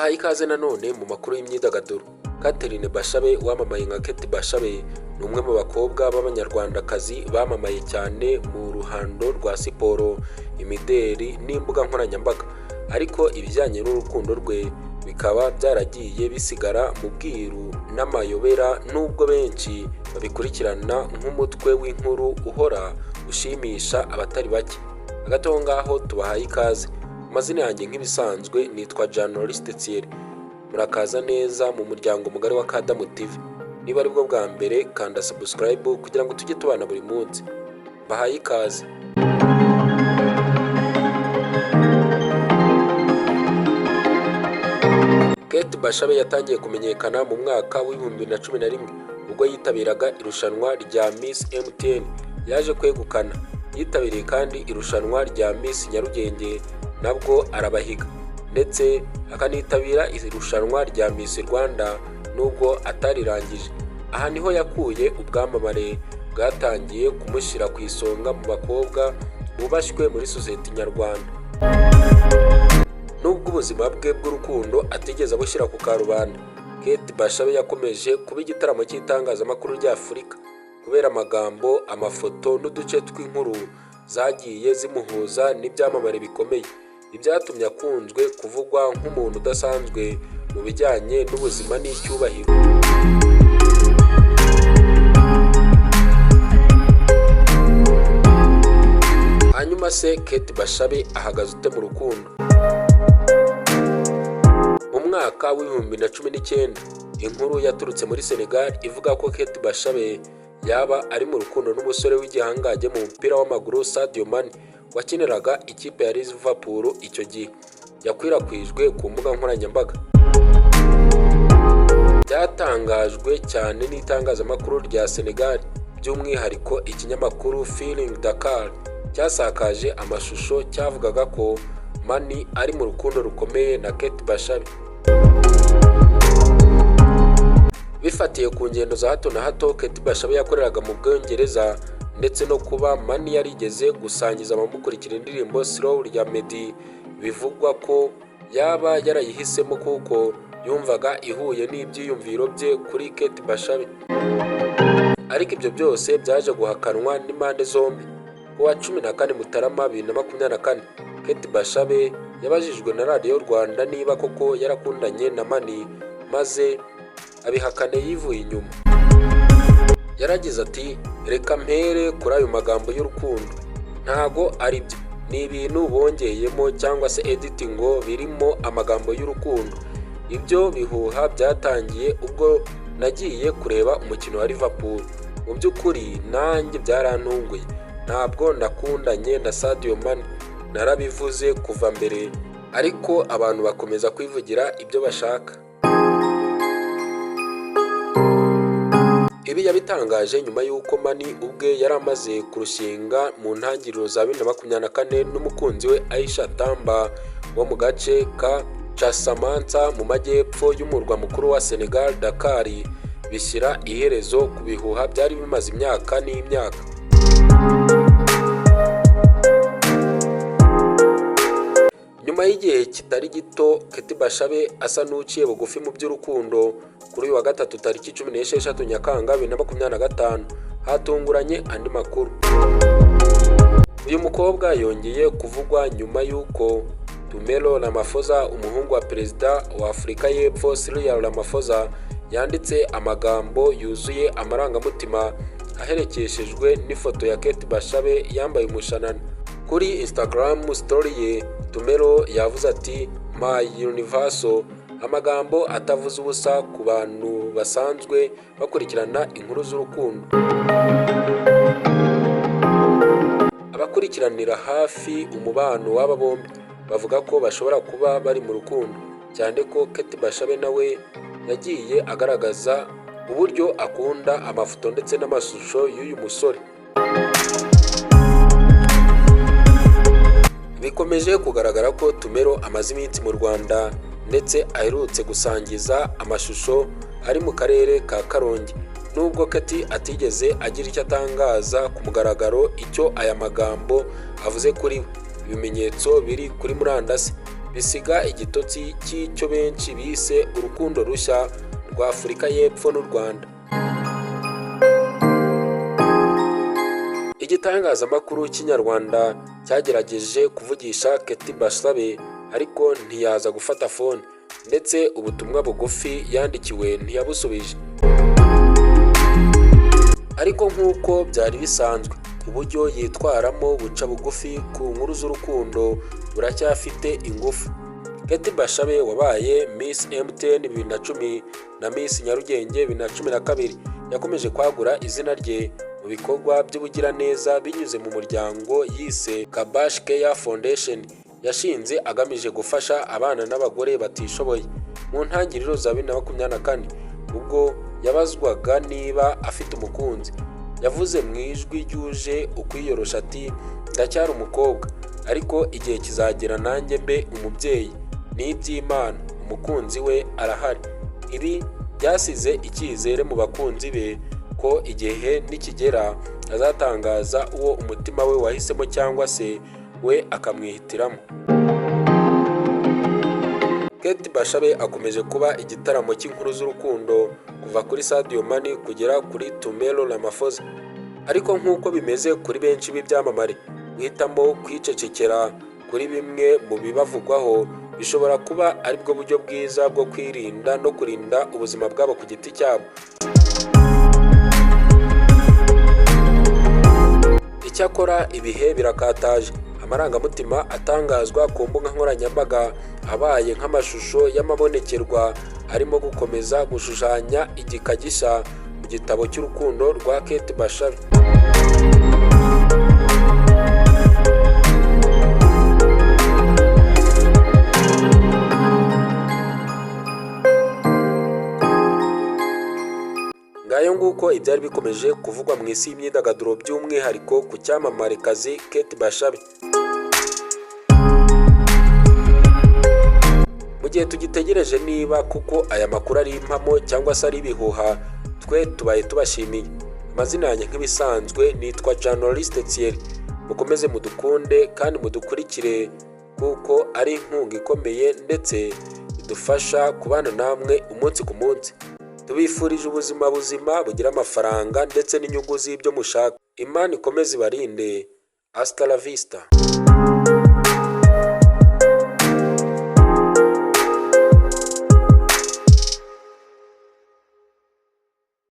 Tubahaye ikaze nanone mu makuru y'imyidagaduro. Catherine Bashabe wamamaye nka Kate Bashabe ni umwe mu bakobwa b'abanyarwandakazi bamamaye cyane mu ruhando rwa siporo, imideri n'imbuga nkoranyambaga, ariko ibijyanye n'urukundo rwe bikaba byaragiye bisigara mu bwiru n'amayobera, nubwo benshi babikurikirana nk'umutwe w'inkuru uhora ushimisha abatari bake. Hagati aho ngaho tubahaye ikaze. Amazina yanjye nk'ibisanzwe nitwa Journaliste Thierry. Murakaza neza mu muryango mugari wa Kadamu TV. Niba aribwo bwa mbere, kanda subscribe kugira ngo tujye tubana buri munsi. Bahaye ikaze. Kate Bashabe yatangiye kumenyekana mu mwaka wa 2011 ubwo yitabiraga irushanwa rya Miss MTN yaje kwegukana. Yitabiriye kandi irushanwa rya Miss Nyarugenge nabwo arabahiga, ndetse akanitabira irushanwa rya Miss Rwanda nubwo atarirangije. Aha niho yakuye ubwamamare bwatangiye kumushyira ku isonga mu bakobwa bubashywe muri sosiyete nyarwanda. Nubwo ubuzima bwe bw'urukundo atigeze abushyira ku karubanda, Kate Bashabe yakomeje kuba igitaramo cy'itangazamakuru ry'Afurika kubera amagambo, amafoto n'uduce tw'inkuru zagiye zimuhuza n'ibyamamare bikomeye, ibyatumye akunzwe kuvugwa nk'umuntu udasanzwe mu bijyanye n'ubuzima n'icyubahiro. Hanyuma se Kate Bashabe ahagaze ute mu rukundo? Mu mwaka wa 2019, inkuru yaturutse muri Senegal ivuga ko Kate Bashabe yaba ari mu rukundo n'umusore w'igihangange mu mupira w'amaguru Sadio Mane wakiniraga ikipe ya Liverpool icyo gihe, yakwirakwijwe ku mbuga nkoranyambaga. Byatangajwe cyane n'itangazamakuru rya Senegal, by'umwihariko ikinyamakuru Feeling Dakar cyasakaje amashusho cyavugaga ko Mane ari mu rukundo rukomeye na Kate Bashabe. Bifatiye ku ngendo za hato na hato Kate Bashabe yakoreraga mu Bwongereza, ndetse no kuba Mane yarigeze gusangiza abamukurikira indirimbo Slow ya Meddy, bivugwa ko yaba yarayihisemo kuko yumvaga ihuye n'ibyiyumviro bye kuri Kate Bashabe. Ariko ibyo byose byaje guhakanwa n'impande zombi. Ku wa 14 Mutarama 2024, Kate Bashabe yabajijwe na Radiyo Rwanda niba koko yarakundanye na Mane, maze abihakane yivuye inyuma. Yaragize ati: "Reka mpere kuri ayo magambo y'urukundo, ntago ari byo, ni ibintu bongeyemo cyangwa se editing ngo birimo amagambo y'urukundo. Ibyo bihuha byatangiye ubwo nagiye kureba umukino wa Liverpool. Mu by'ukuri nanjye byarantunguye, ntabwo nakundanye na Sadio Mane, narabivuze kuva mbere, ariko abantu bakomeza kwivugira ibyo bashaka." Ibi yabitangaje nyuma y'uko Mane ubwe yari amaze kurushinga mu ntangiriro za 2024 n'umukunzi we Aisha Tamba wo mu gace ka Casamance mu majyepfo y'umurwa mukuru wa Senegal Dakar, bishyira iherezo ku bihuha byari bimaze imyaka n'imyaka. Nyuma y'igihe kitari gito Kate Bashabe asa n'uciye bugufi mu by'urukundo, kuri uyu wa gatatu tariki 16 Nyakanga 2025 hatunguranye andi makuru. Uyu mukobwa yongeye kuvugwa nyuma y'uko Tumelo Ramaphosa, umuhungu wa perezida wa Afurika y'Epfo Cyril Ramaphosa, yanditse amagambo yuzuye amarangamutima aherekeshejwe n'ifoto ya Kate Bashabe yambaye umushanana. Kuri Instagram story ye, Tumelo yavuze ati: "My Universal", amagambo atavuze ubusa ku bantu basanzwe bakurikirana inkuru z'urukundo. Abakurikiranira hafi umubano w'aba bombi bavuga ko bashobora kuba bari mu rukundo, cyane ko Kate Bashabe nawe yagiye agaragaza uburyo akunda amafoto ndetse n'amashusho y'uyu musore. Bikomeje kugaragara ko Tumelo amaze iminsi mu Rwanda, ndetse aherutse gusangiza amashusho ari mu karere ka Karongi. Nubwo Kate atigeze agira icyo atangaza ku mugaragaro icyo aya magambo avuze kuri we, ibimenyetso biri kuri murandasi. Bisiga igitotsi cy'icyo benshi bise urukundo rushya rwa Afurika y'Epfo n'u Rwanda. Igitangazamakuru cy'Inyarwanda cyagerageje kuvugisha Kate Bashabe, ariko ntiyaza gufata phone, ndetse ubutumwa bugufi yandikiwe ntiyabusubije. Ariko nk'uko byari bisanzwe, uburyo yitwaramo buca bugufi ku nkuru z'urukundo buracyafite ingufu. Kate Bashabe wabaye Miss MTN 2010 na Miss Nyarugenge 2012 yakomeje kwagura izina rye mu bikorwa by'ubugiraneza binyuze mu muryango yise Kabash Care Foundation yashinze agamije gufasha abana n'abagore batishoboye. Mu ntangiriro za 2024, ubwo yabazwaga niba afite umukunzi, yavuze mu ijwi ryuje ukwiyorosha ati: "Ndacyari umukobwa, ariko igihe kizagera nanjye mbe umubyeyi, ni iby'Imana, umukunzi we arahari." Ibi byasize icyizere mu bakunzi be ko igihe nikigera azatangaza uwo umutima we wahisemo cyangwa se we akamwihitiramo. Kate Bashabe akomeje kuba igitaramo cy'inkuru z'urukundo kuva kuri Sadio Mane kugera kuri Tumelo Ramaphosa. Ariko nk'uko bimeze kuri benshi b'ibyamamare, guhitamo kwicecekera kuri bimwe mu bibavugwaho bishobora kuba aribwo buryo bwiza bwo kwirinda no kurinda ubuzima bwabo ku giti cyabo. Icyakora ibihe birakataje, amarangamutima atangazwa ku mbuga nkoranyambaga abaye nk'amashusho y'amabonekerwa arimo gukomeza gushushanya igika gishya mu gitabo cy'urukundo rwa Kate Bashabe. Ngayo nguko ibyari bikomeje kuvugwa mu isi y'imyidagaduro, by'umwihariko ku cyamamarekazi Kate Bashabe. Mu gihe tugitegereje niba kuko aya makuru ari impamo cyangwa se ari ibihuha, twe tubaye tubashimiye. Amazina yanjye nk'ibisanzwe nitwa Journaliste Thierry. Mukomeze mudukunde kandi mudukurikire kuko ari inkunga ikomeye ndetse idufasha kubana namwe umunsi ku munsi. Tubifurije ubuzima buzima bugira amafaranga ndetse n'inyungu z'ibyo mushaka. Imana ikomeze ibarinde. Hasta la vista.